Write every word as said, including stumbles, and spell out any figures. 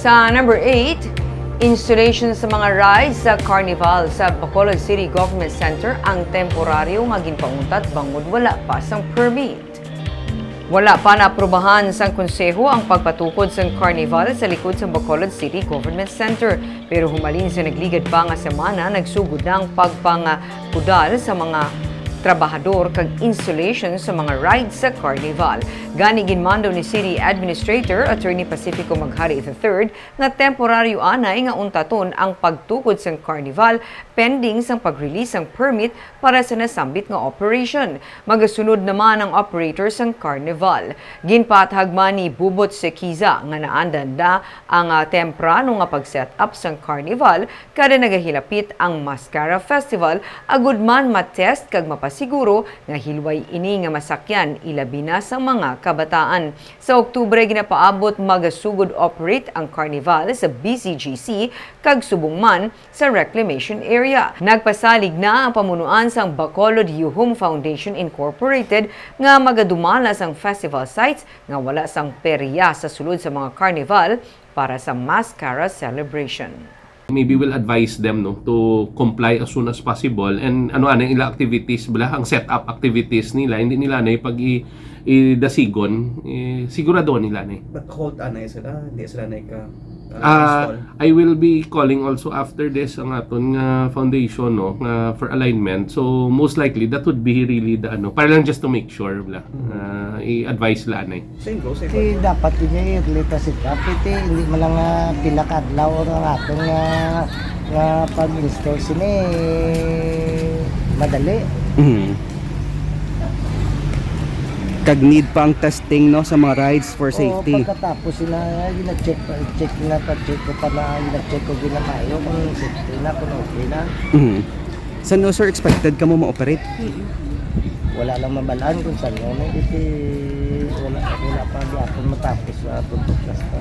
Sa number eight, installation sa mga rides sa Carnival sa Bacolod City Government Center ang temporaryo nga ginpauntat bangod wala pa sang permit. Wala pa naaprubahan sang konseho ang pagpatukod sang Carnival sa likod sang Bacolod City Government Center, pero humalin sa nagligad pa nga semana, nagsugod na ang pagpangkudal sa mga trabahador kag installation sa mga rides sa Carnival. Gani, ginmando ni City Administrator Attorney Pacifico Maghari the third nga temporaryo anay nga untaton ang pagtukod sang Carnival pending sang pag-release sang permit para sa nasambit nga operation. Magasunod naman ang operator sang Carnival. Ginpaathag man ni Bubot Sequiza nga naandan na ang, ah, temprano nga pag-set up sang Carnival kada nagahilapit ang Mascara Festival, agud man ma-test kag mapasiguro nga hilway ini nga masakyan, ilabi na sang mga kabataan. Sa Oktubre ginapaabot, magasugod operate ang Carnival sa B C G C kag subong man sa reclamation area. Nagpasalig na ang pamunuan sang Bacolod Yuhum Foundation Incorporated nga magadumala sang festival sites nga wala sang perya sa sulod sa mga carnival para sa Mascara celebration. Maybe we'll advise them, no, to comply as soon as possible, and ano anay ila activities bala, ang setup activities nila, hindi nila anay pag i- idasigon, eh, sigurado nila ni. But hold anay sila, hindi sila na ka Ah, I will be calling also after this ang aton nga foundation, no, nga for alignment. So most likely that would be really the ano, para lang just to make sure bala. Ah, i-advise la anay. Same goes, same Kasi dapat yun yung early pa set up. Kasi hindi man lang nga pila ka adlaw ang aton nga nga pag-install sini madali. Mhm. Kag need pa ang testing, no, sa mga rides for safety. Pagkatapos sila, ay, gina-check pa, check na pa, check ko pa na, gina-check ko ginamayo kung safety na, kung okay na. Mhm. San, no, sir, expected kamo ma-operate? Wala lang mabalaan kung saan mo. May kasi wala, wala pa gihapon matapos sa pagpagkasta.